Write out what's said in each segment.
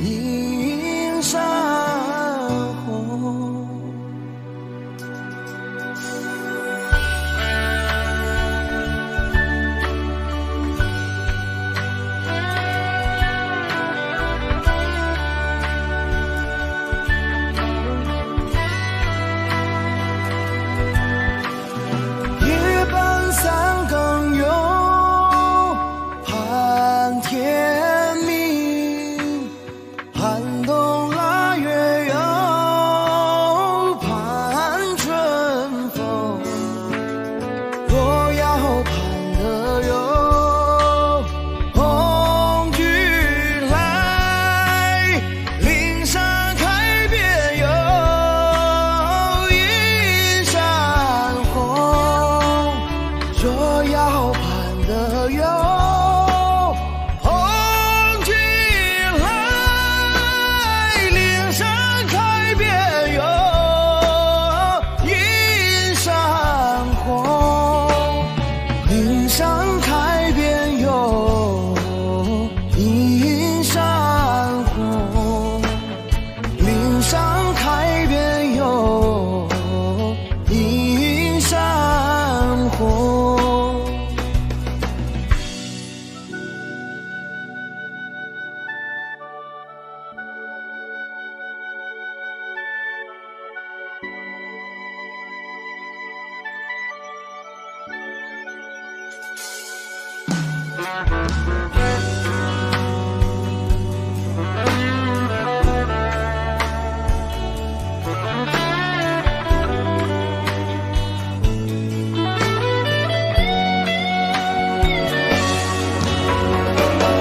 映山紅。夜半三更又盼天明，寒冬臘月又盼春風。若要盼得有紅菊來，嶺山開遍又映山紅。若要盼得有紅菊來，嶺山開遍又映山紅。嶺山開遍又映山紅，嶺山開遍又映山紅。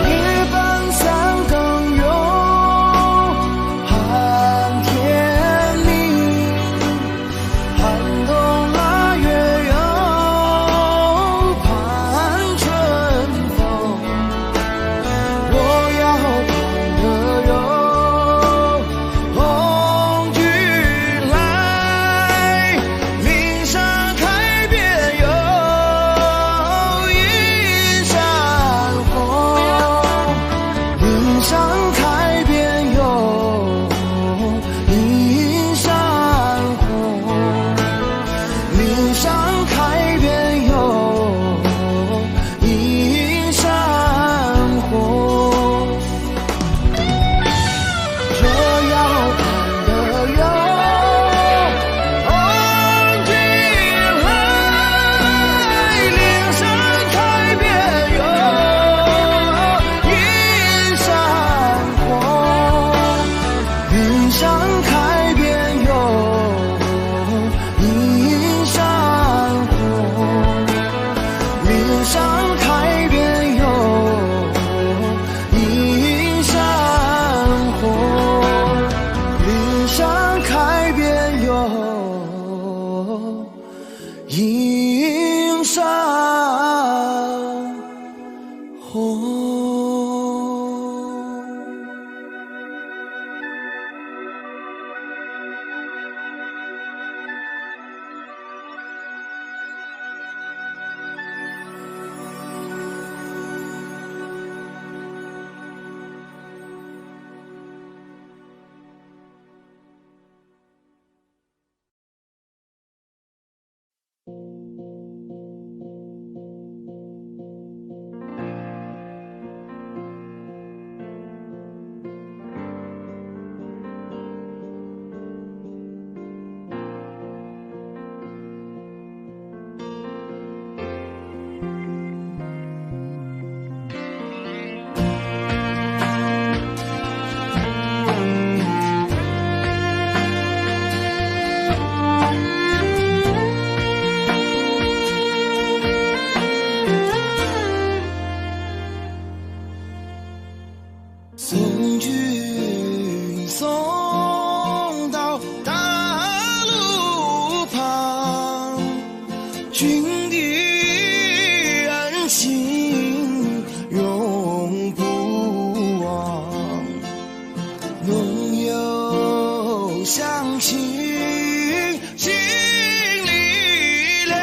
夜半三更又盼天明，寒冬臘月又盼春風。若要盼得有紅菊來，嶺山開遍又映山紅。嶺山開遍又映山紅，嶺山開遍又映山紅。若要盼得有紅菊來，嶺山開遍又映山紅。嶺山開遍又映山紅，嶺山開遍又映山紅，嶺山開遍又映山紅。送君送到大路旁，君的恩情永不忘。農友鄉親心裡涼，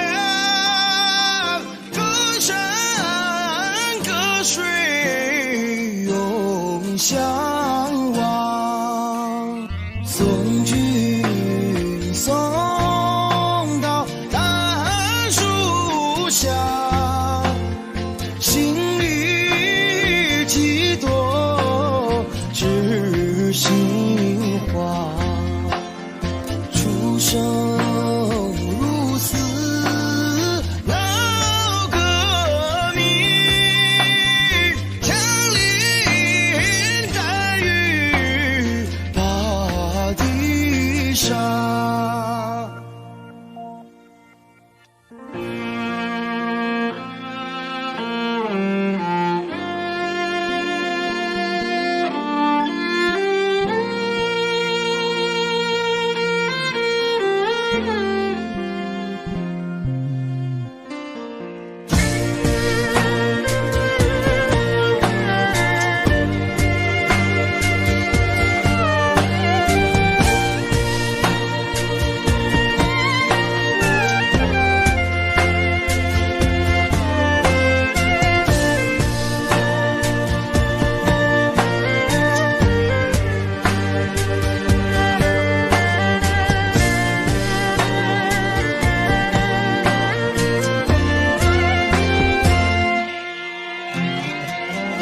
隔山隔水永相送君送到大树下，心里几多知心话。出生入死闹革命，枪林弹雨把敌杀。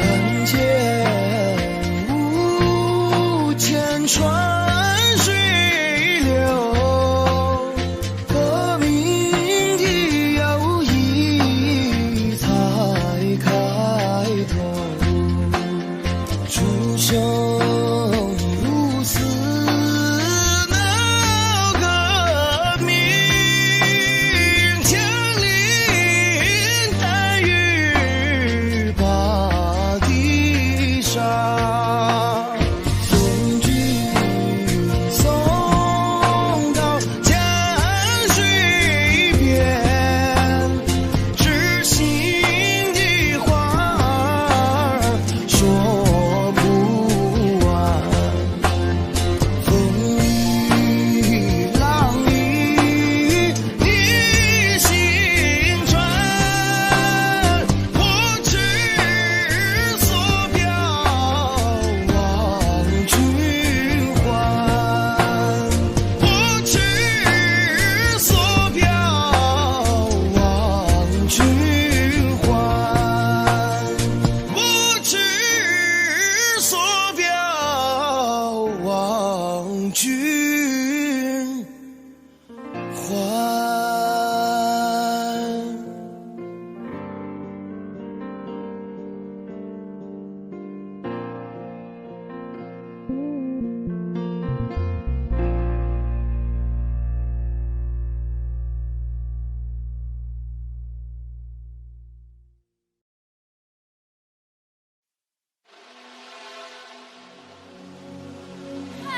但见五千川水流，革命的友谊才开头。出生入死闹革命，枪林弹雨把敌杀。送君送到江水边，知心的话儿说不完。风里浪里你心转，我知所表望君还。我知所表望君还。我知所表望君还。太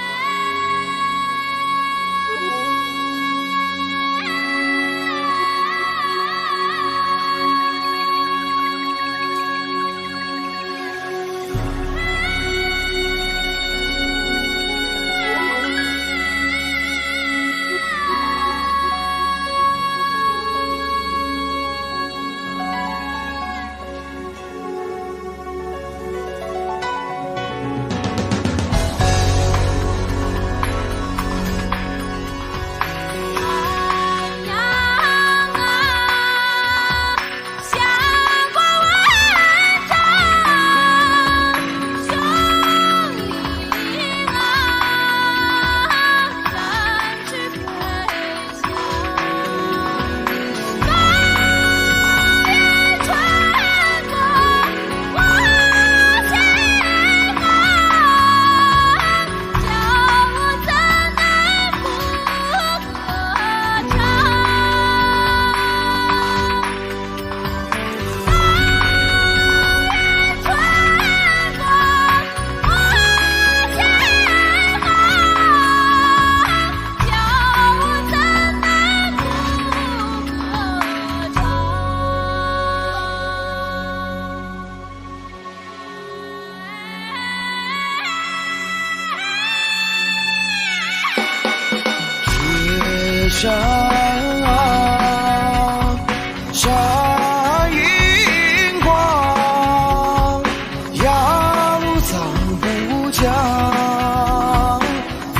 阳啊，下过万丈，兄弟啊，展翅飞翔。大雁穿过我前方，叫我怎能不歌唱？大雁穿过我前方，叫我怎能不歌唱？铁山啊，山银光，扬桑浦江，发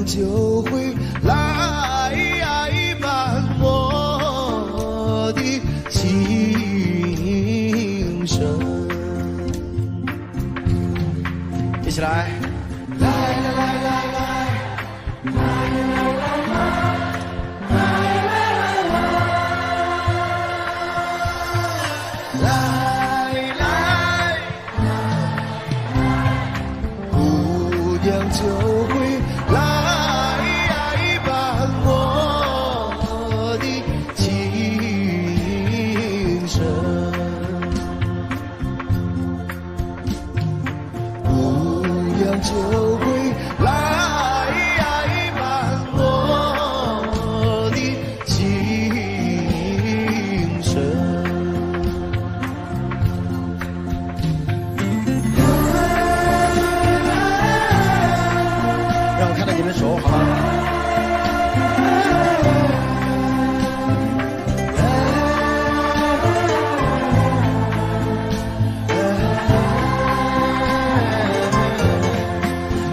就會來伴我的琴聲。一起來，來來來來來，來來來來來來來，姑娘就會來伴我的琴聲。姑娘就會來伴我的琴聲。讓我看看你們手，好嗎？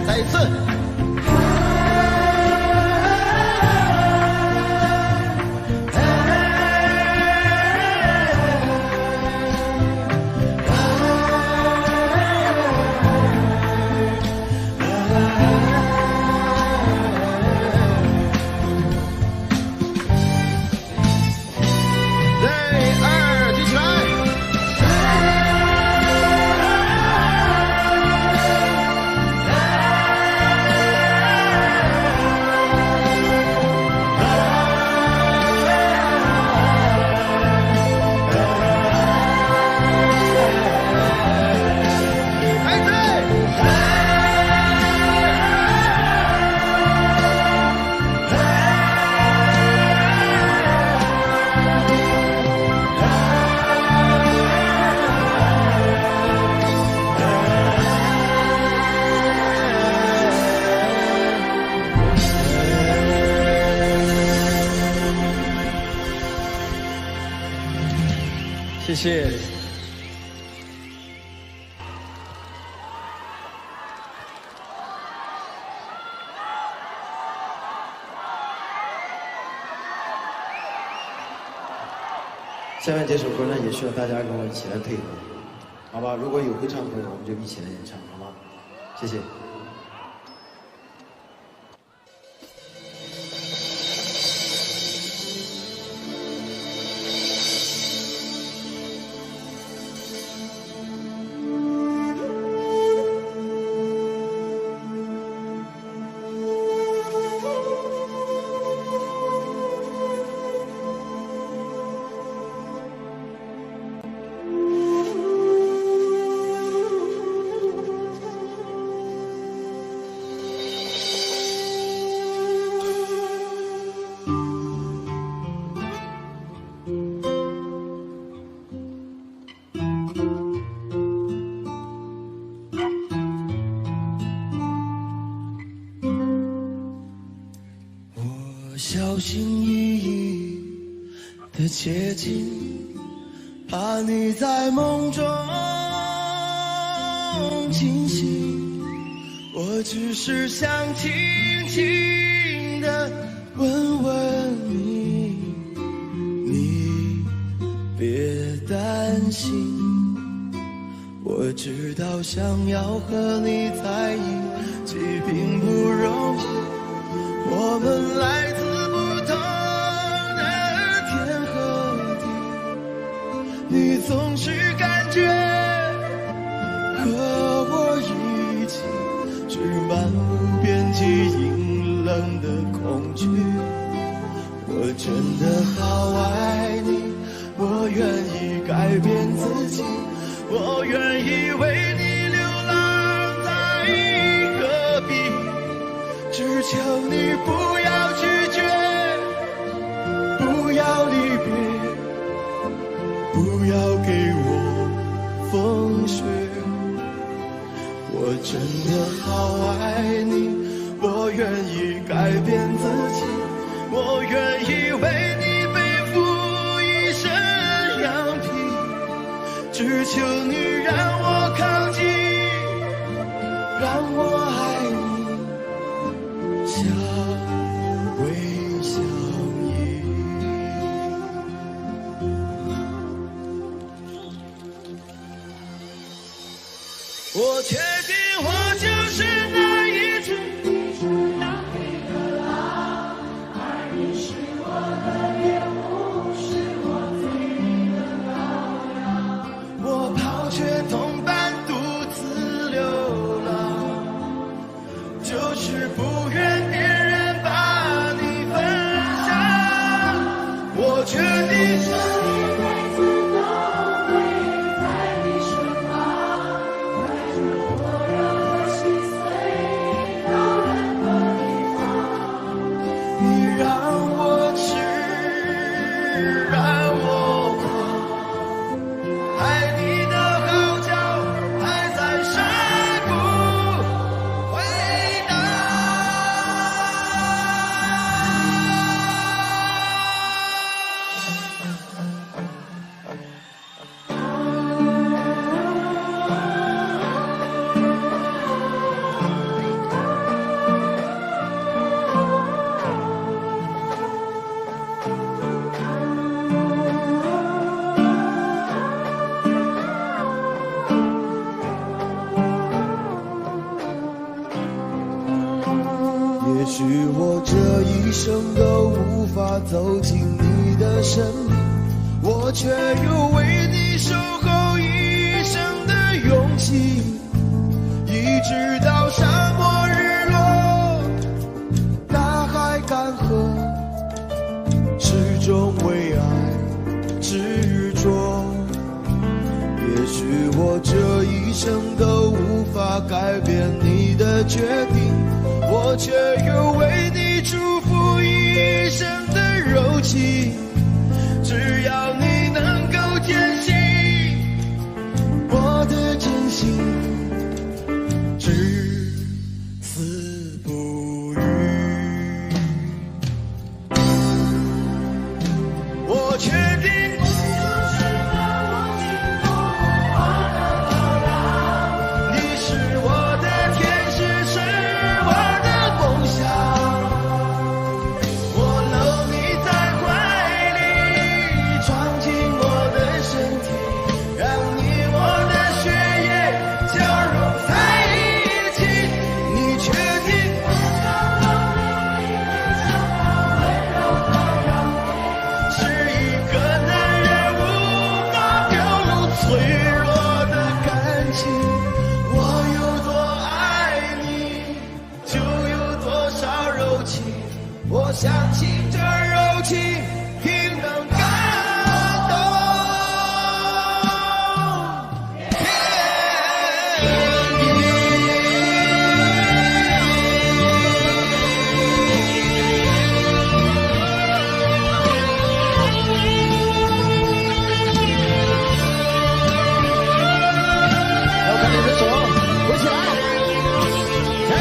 再一次。来，二，舉起來。來一次。謝謝。下面這首歌呢，也需要大家跟我一起來配合，好吧？如果有會唱的朋友，我們就一起來演唱，好嗎？謝謝。我小心翼翼的接近，怕你在夢中驚醒。我只是想輕輕的問問你，你別擔心。我知道想要和你在一起並不容易，我們來自不同的天和地，你總是感覺和我一起是漫無邊際陰冷的空虛。我真的好愛你，我願意改變自己，我願意為你流浪在戈壁，只求你不要拒絕，不要離別，不要給我風雪。我真的好愛你，我願意改變自己，我願意為你背負一身羊皮，只求你讓我靠近，讓我愛你，想我確定我就是那一隻你是我的獵物，是我嘴裡的羔羊。我拋卻同伴獨自流浪，就是不願別人把你分享。我確定這一輩子都會在你身旁，帶着火熱的心隨你到任何地方。你讓我痴，讓我狂，愛你的號角還在山谷回盪。也許我這一生都無法走進你的生命，我卻有為你守候一生的勇氣，一直到沙漠日落，大海乾涸，始終為愛執着。也許我這一生都無法改變你的決定，我卻有為你祝福一生的柔情。只要你能夠堅信我的真心，至死不渝。我確定。你是我的天使，是我的夢想。我摟你在懷裡，裝進我的身體，讓你我的血液交融在一起。你確定？是一個男人無法表露脆弱的感情。我有多愛你，就有多少柔情。我相信這柔情定能感動天地。來，我看你們的手，揮起來！嘿。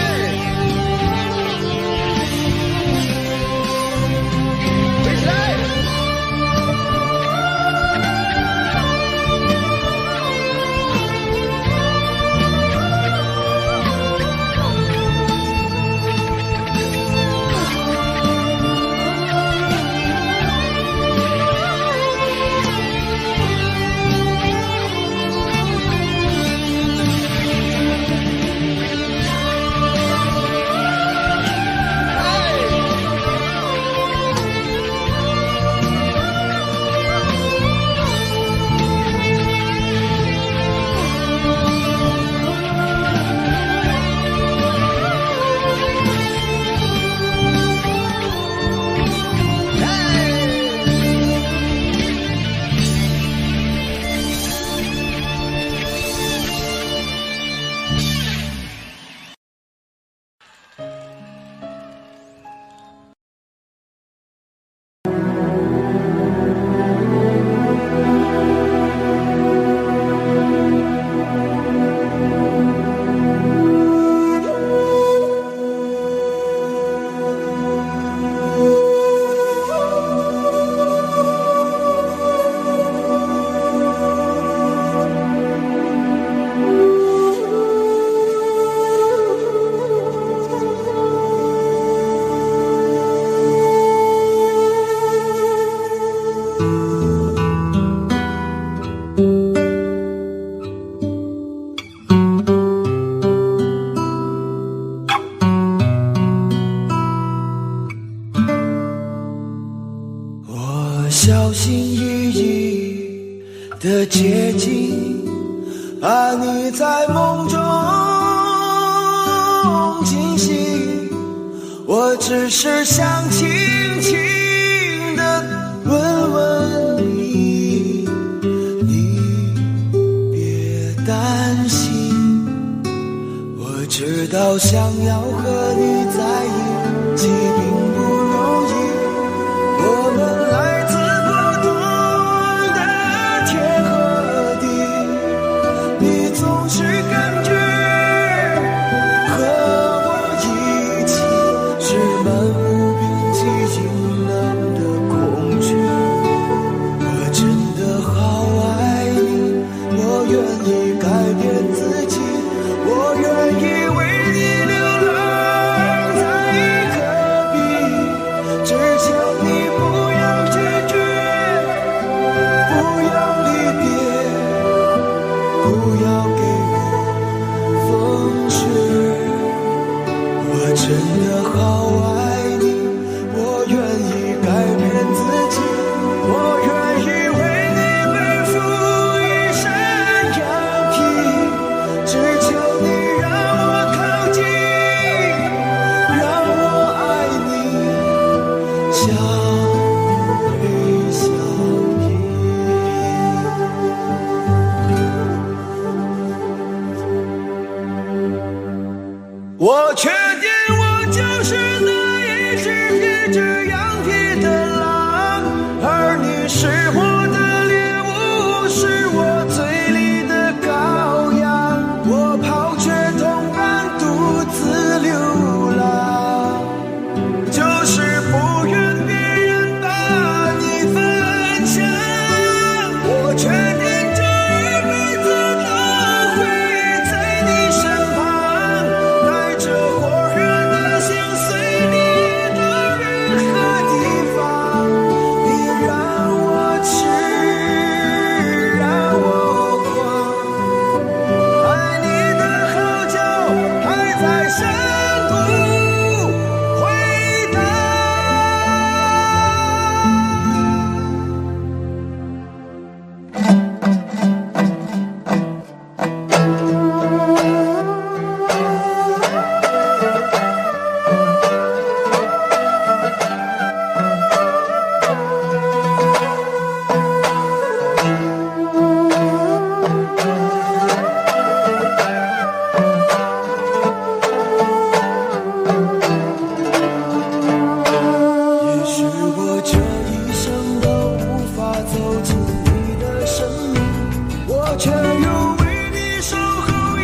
小心翼翼的接近，怕你在夢中驚醒。我只是想輕輕的問問你，你別擔心，我知道想要和你在一起並不容易。我們來自不同的天和地，你總是感覺和我一起是漫無邊際陰冷的空虛。我真的好愛你，我願意改變自己，我願意為你流浪在戈壁，只求你不要拒絕，不要離別，不要給我風雪。我真的好愛你，我願意改變自己，我願意為你背負一身羊皮，只求你讓我靠近，讓我愛你，相偎相依。我確定我就是那一隻披著羊皮的狼，而你是我的獵物，是我嘴裡的羔羊。我拋卻同伴，獨自流浪，就是不願別人把你分享。我確定這一輩子都會在你身旁，帶著火熱的心隨你到任何地方。你讓我痴，讓我狂，愛你的號角還在深谷迴盪。也許我這一生都無法走進你的生命，我卻有為你守候一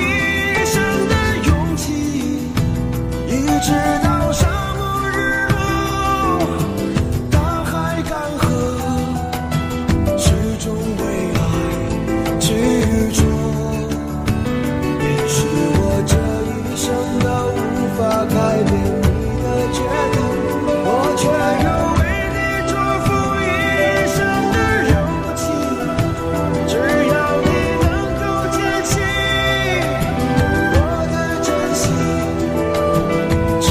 生的勇氣，一直到沙漠日落，大海乾涸，始終為愛執著。也許我這一生都無法改變你的決定，我卻有為你祝福一生的勇氣。只要你能夠堅信我的真心，只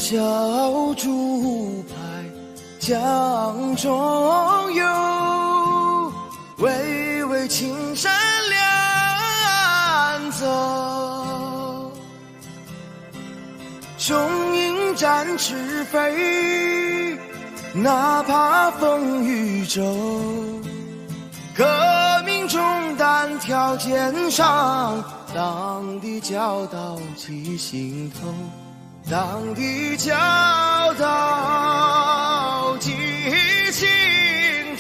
小竹排江中游，巍巍青山两岸走。雄鹰展翅飞，哪怕风雨骤。革命重担挑肩上，党的教导记心头，党的教导记心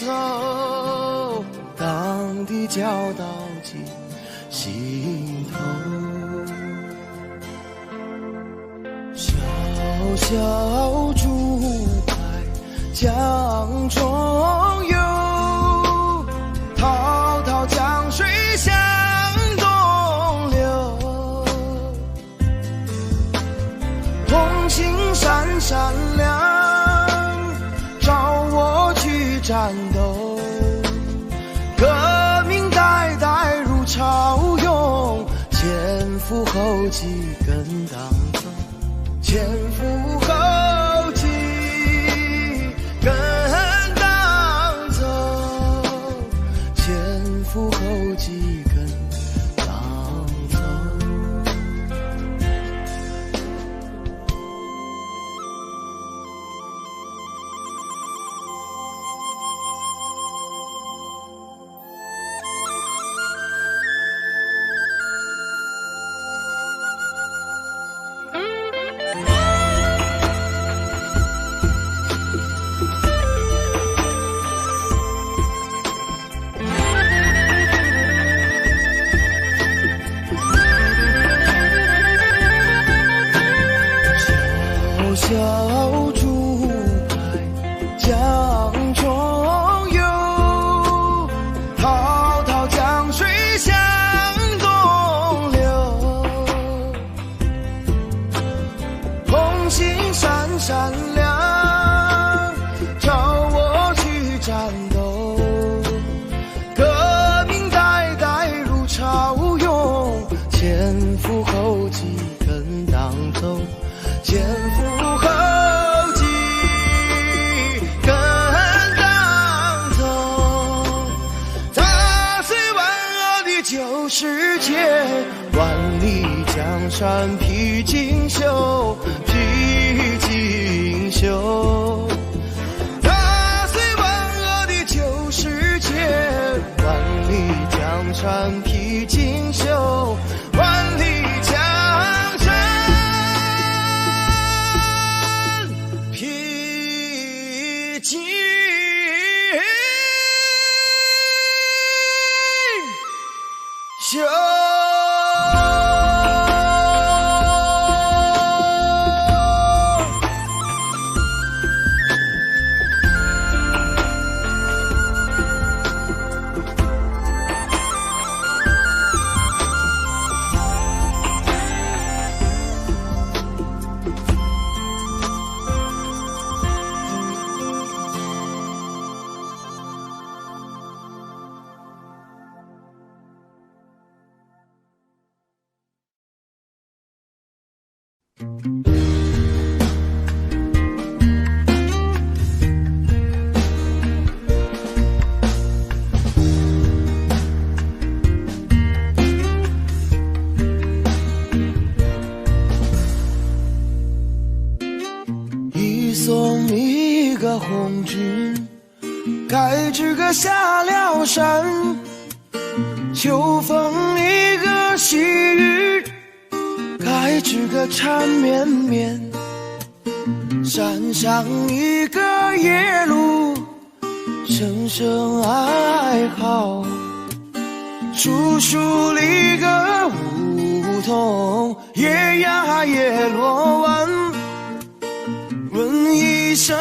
头，党的教导记心头。小小竹排江中游，滔滔江水向东流。红星闪闪亮，照我去战斗。革命代代如潮涌，前赴后继跟党走，前赴后继跟党走，前赴后继跟党走。小小竹排江中游，滔滔江水向东流。红星闪闪亮，照我去战斗。革命代代如潮涌，前赴后继跟党走，前赴后继跟党走。打碎万恶的旧世界，万里江山披锦绣，披锦绣。打碎万恶的旧世界，万里江山披锦绣，万里江山披锦绣。一送一个红军，该知个下了山。秋风一个细雨，该知个缠绵绵。山上一个野鹿，声声哀嚎。树树里个梧桐，叶呀叶落完。问一声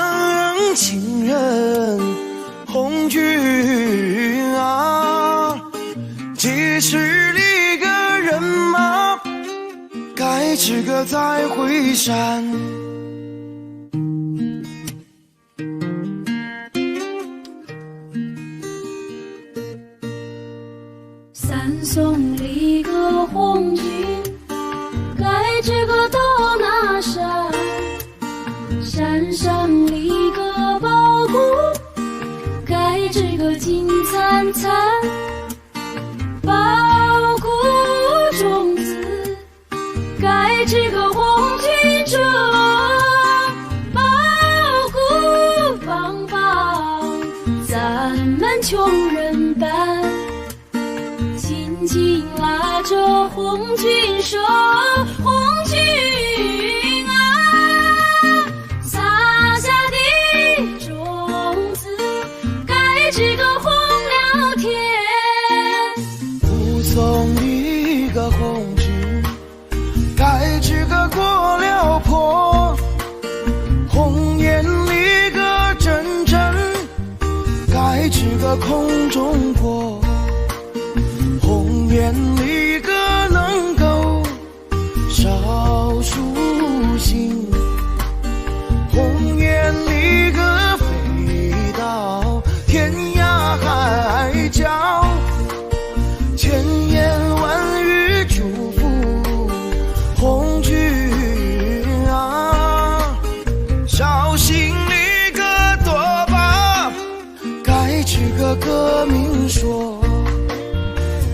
情人，红军啊，几十里个人马，该知个再回山。三送里个红军，该知个到那山。緊拉着紅軍手，紅軍啊，撒下的種子該這個紅了天。護送一個紅軍，該這個過了坡，紅顏一個陣陣，該這個空中國，紅顏一個能夠捎書信，紅顏一個飛到天涯海角，千言萬語祝福紅軍啊，紹興一個多巴，該這個革命說。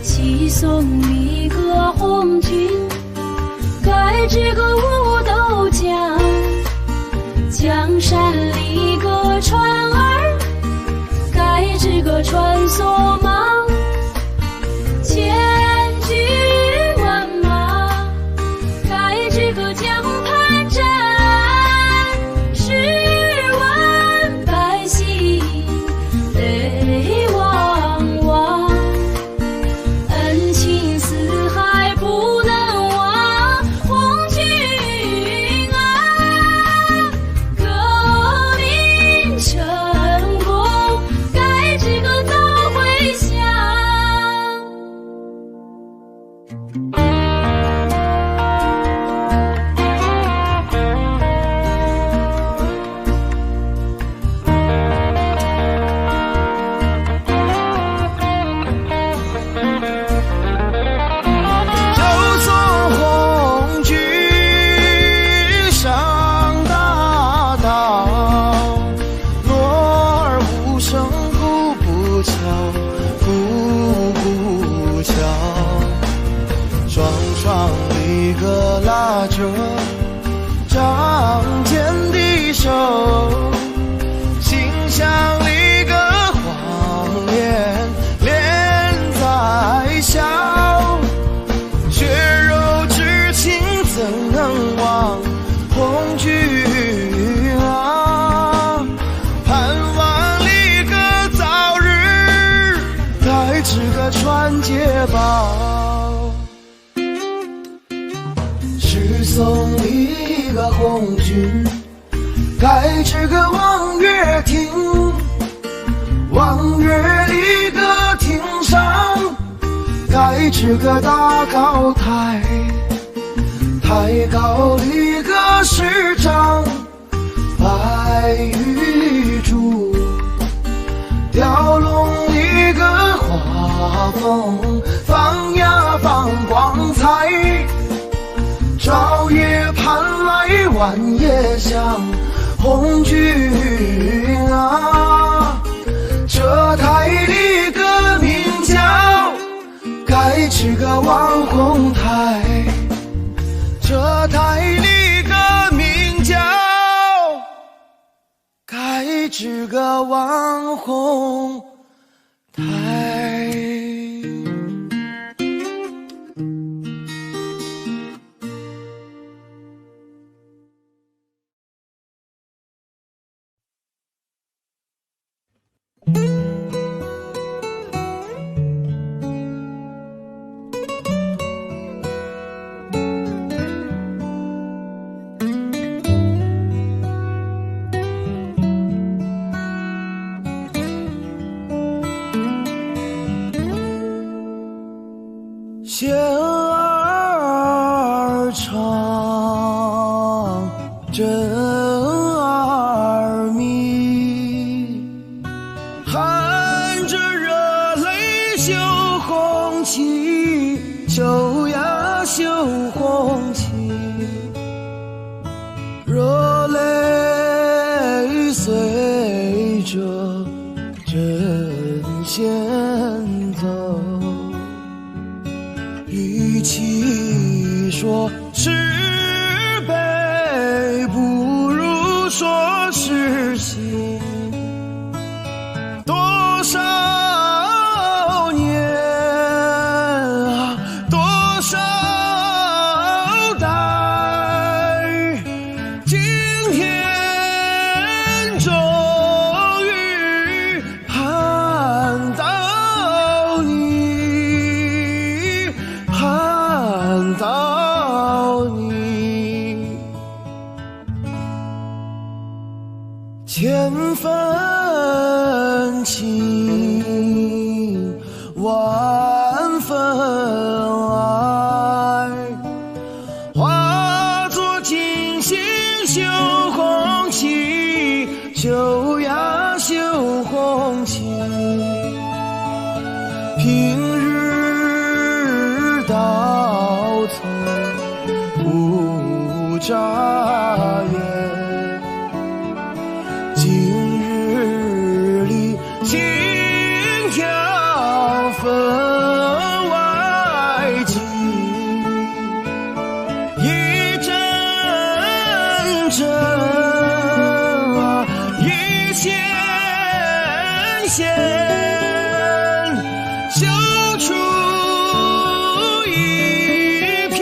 齊送一個紅軍，該這個五斗江，江山裡個船兒，該這個穿梭忙，千軍萬馬，該這個江畔戰，10萬百姓淚汪汪，恩情四海不能忘，紅軍啊，革命成功，該這個早回鄉。就送紅軍上大道，鑼兒無聲鼓不敲，鼓不敲，雙雙一個拉着仗劍的手，心像一個黃連連在笑，血肉之情怎能忘？紅軍啊，盼望一個早日該這個傳捷報。是送一個紅軍，該這個望月亭，望月裡個亭上，該這個大高台，台高裡個是張白玉柱，雕龍裡個畫鳳，放呀放光彩，朝夜盼來晚夜想，紅軍啊，這台裡個名叫該這個望紅台，這台裡個名叫該這個望紅台。線兒長，針兒密，含着熱淚繡紅旗，繡呀繡紅旗，熱淚隨着針線走。與其說是悲，不如說是喜。多少年啊，日到从不眨眼，今日里轻佻分外紧，一阵阵啊，一线线，绣出一片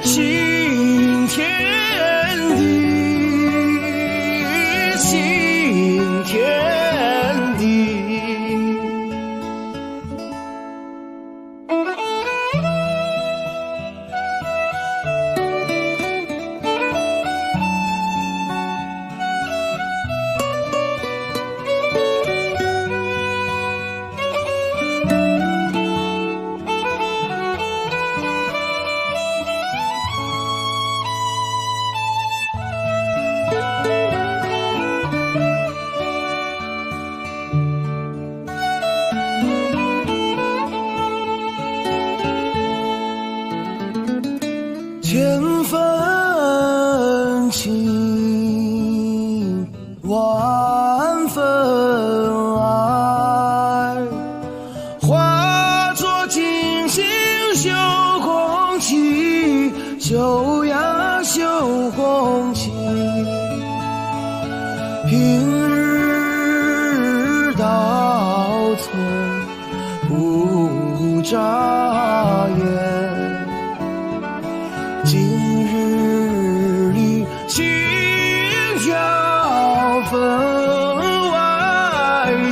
新天地，新天地。千分情，万分爱，化作锦心绣红旗，绣呀绣红旗。平日到从不眨眼。今日里轻佻分外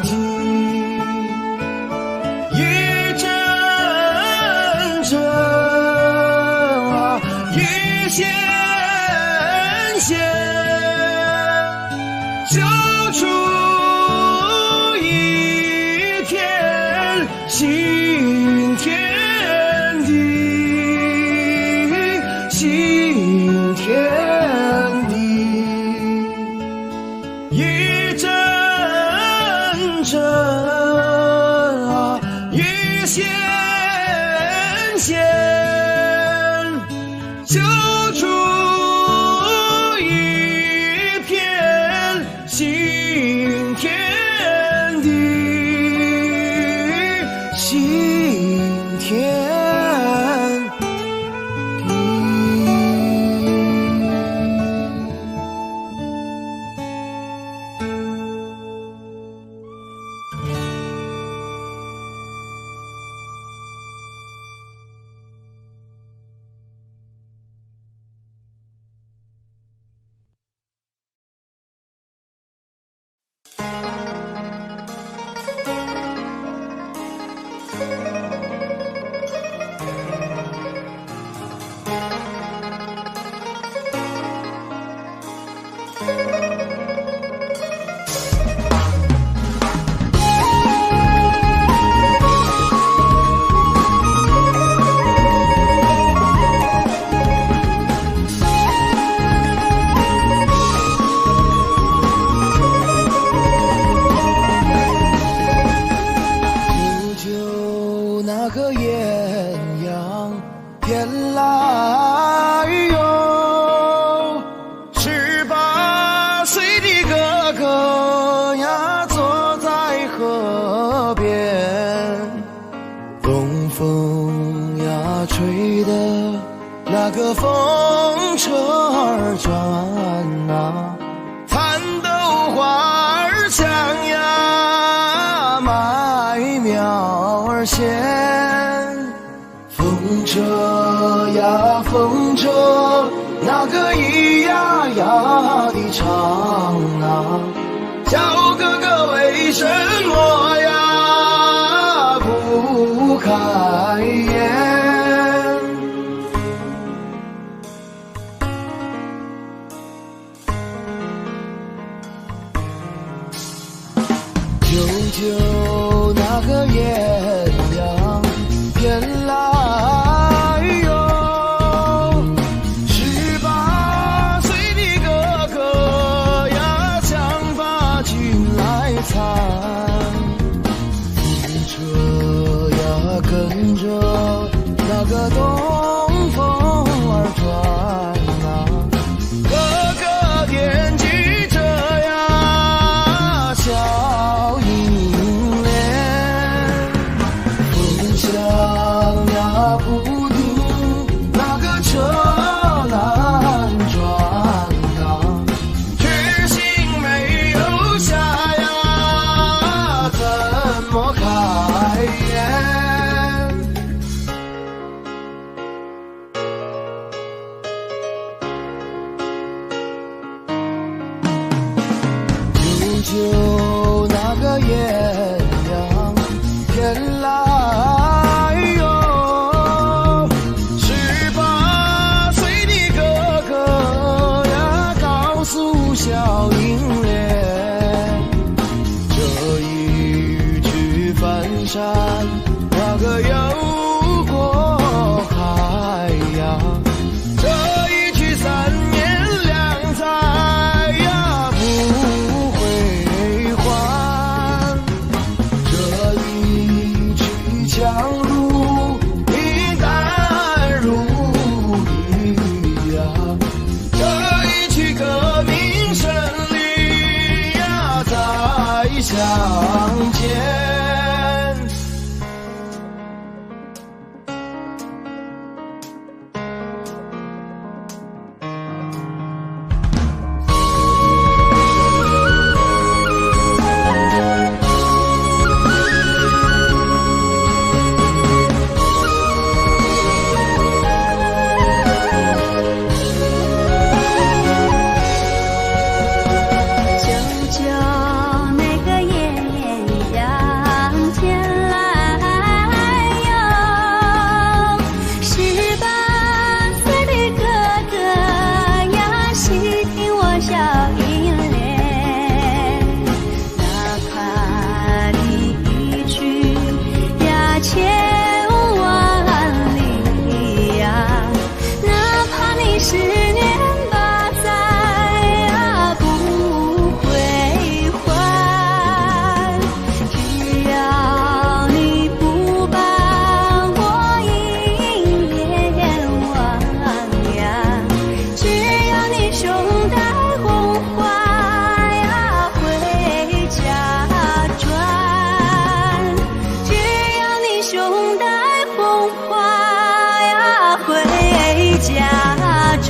紧，一阵阵啊，一线线，绣出一片新天地，新天地，一阵阵啊，一线线，绣出一片新天地，新天地。舅舅那个艳阳天来哟，18岁的哥哥呀，坐在河边，东风呀吹的那个风车儿转啊，蚕豆花儿香呀，麦苗儿鲜。风车呀风车，那个咿呀呀的唱啊，小哥哥为什么呀不开眼？舅舅那个艳阳天来哟，18岁的哥哥呀，想把军来参。风车呀跟着那那個東風兒轉啊，哥哥惦記著呀小英蓮，風響呀不定，那個車難轉啊，決心沒有下呀，怎麼開眼？舅舅那個豔陽天來喲，18歲的哥哥呀，告訴小英蓮，這一去翻山，那個游過海呀，這一去3年2載呀不回還，這一去強如平淡如雨呀，這一去革命勝利呀再相見。舅舅那個豔陽天來喲，18歲的哥哥呀，細聽我小英蓮，哪怕你一去呀千萬里呀，哪怕你10年8載呀不回還，只要你不把我英蓮忘呀，只要你胸戴紅花呀回家轉，只要你胸戴紅花呀回家轉。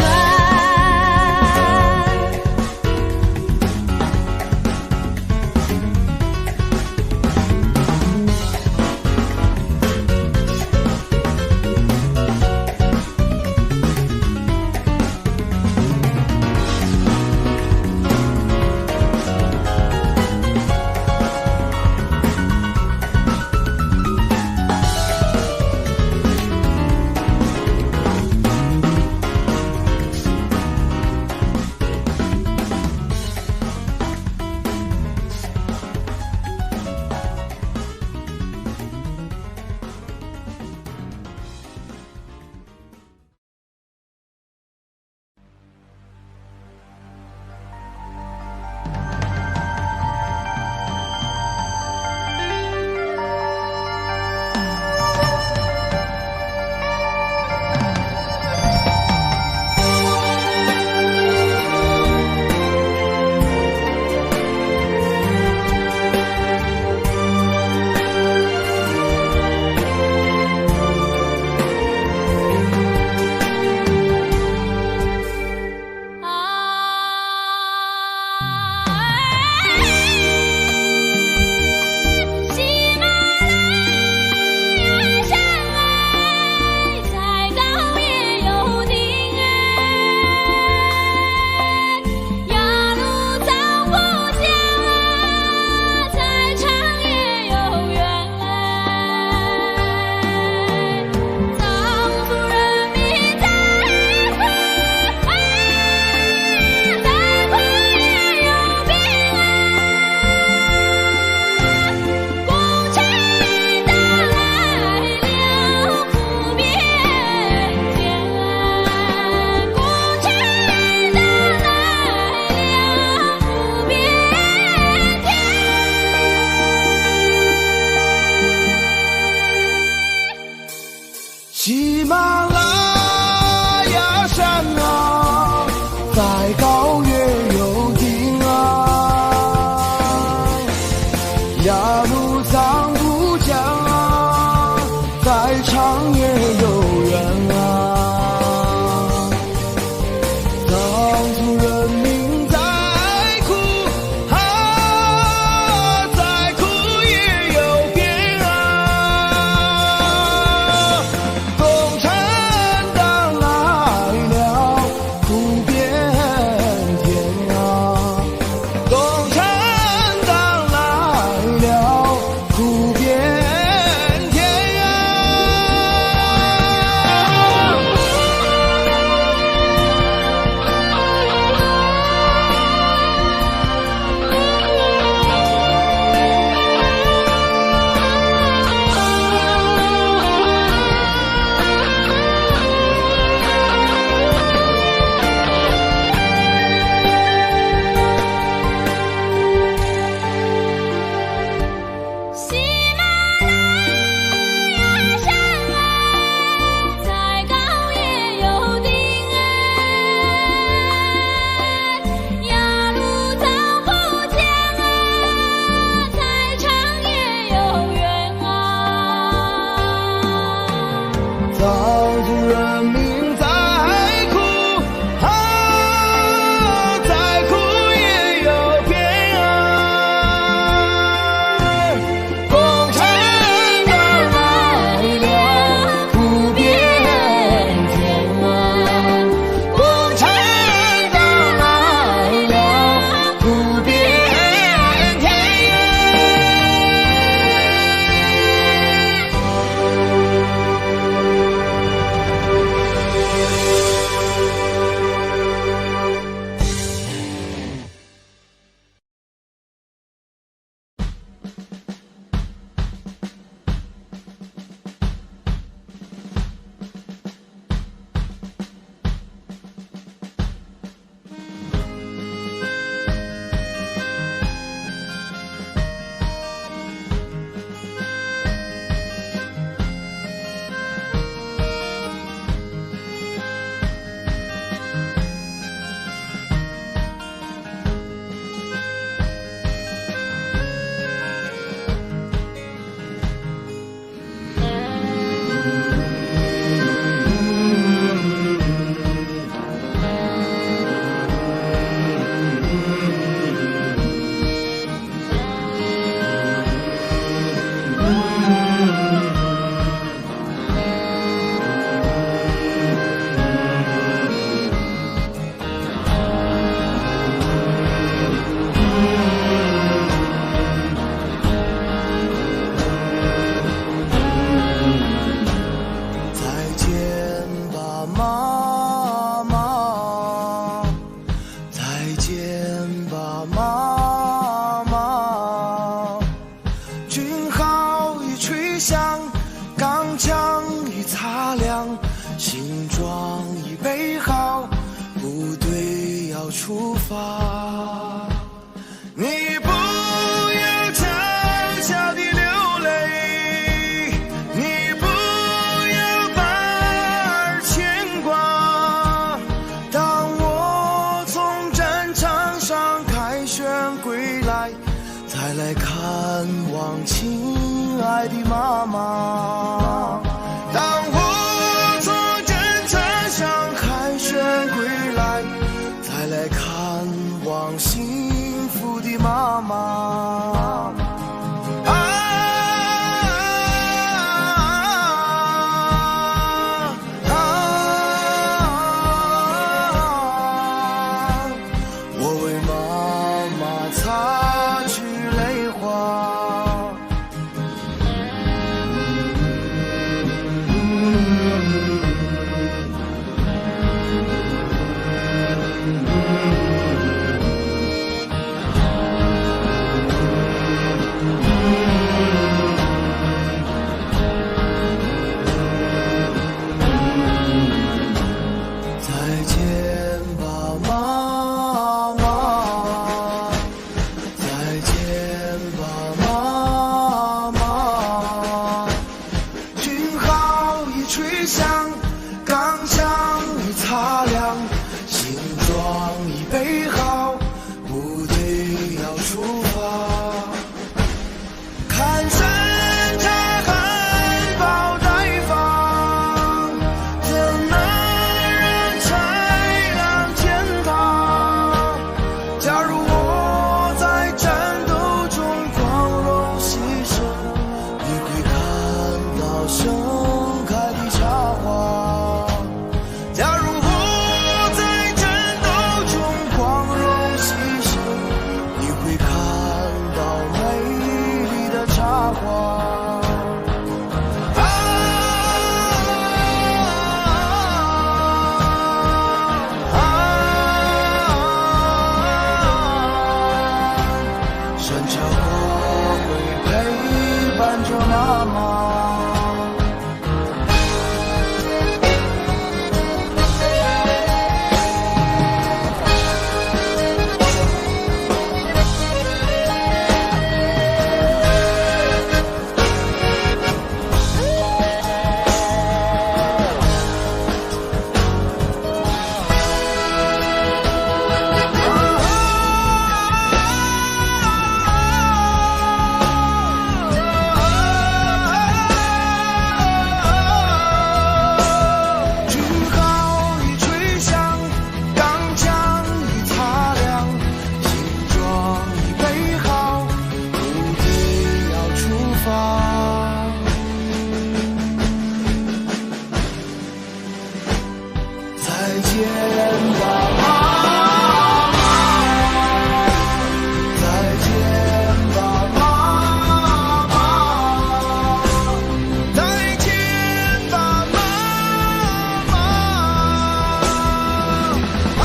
喜馬拉雅山啊，再高也有頂啊，雅魯藏布江啊，再長也有遠啊。藏族人民再苦啊，再苦也有邊啊。共產黨來了，苦變甜啊！共產黨來了，苦變甜啊！喜馬拉雅山啊，再高也有頂哎，雅魯藏布江啊，再長也有遠啊。藏族人民再苦啊，再苦也有邊啊。共產黨來了，苦變甜啊！共產黨來了，苦變甜。再見吧，媽媽！再見吧，媽媽！軍號已吹響，鋼槍已擦亮，行裝已備好，部隊要出發。你不要悄悄地流淚，你不要把兒牽掛。當我從戰場上凱旋歸來，再來看望親愛的媽媽。當我從戰場上凱旋歸來，再來看望幸福的媽媽。啊啊！我為媽媽擦去淚花。響，鋼槍已擦亮，行裝已備好，部隊要出發。看山茶含苞待放，怎能讓豺狼踐踏？假如我在戰鬥中光榮犧牲，你會看到盛開的茶花。假如我在戰鬥中光榮犧牲，你會看到美麗的茶花。啊啊！山茶花會陪伴着媽媽。軍號已吹響，鋼槍已擦亮，行裝已備好，部隊要出發。再見吧，媽媽！再見吧，媽媽！再見吧，媽媽！啊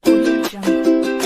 Audio Jungle.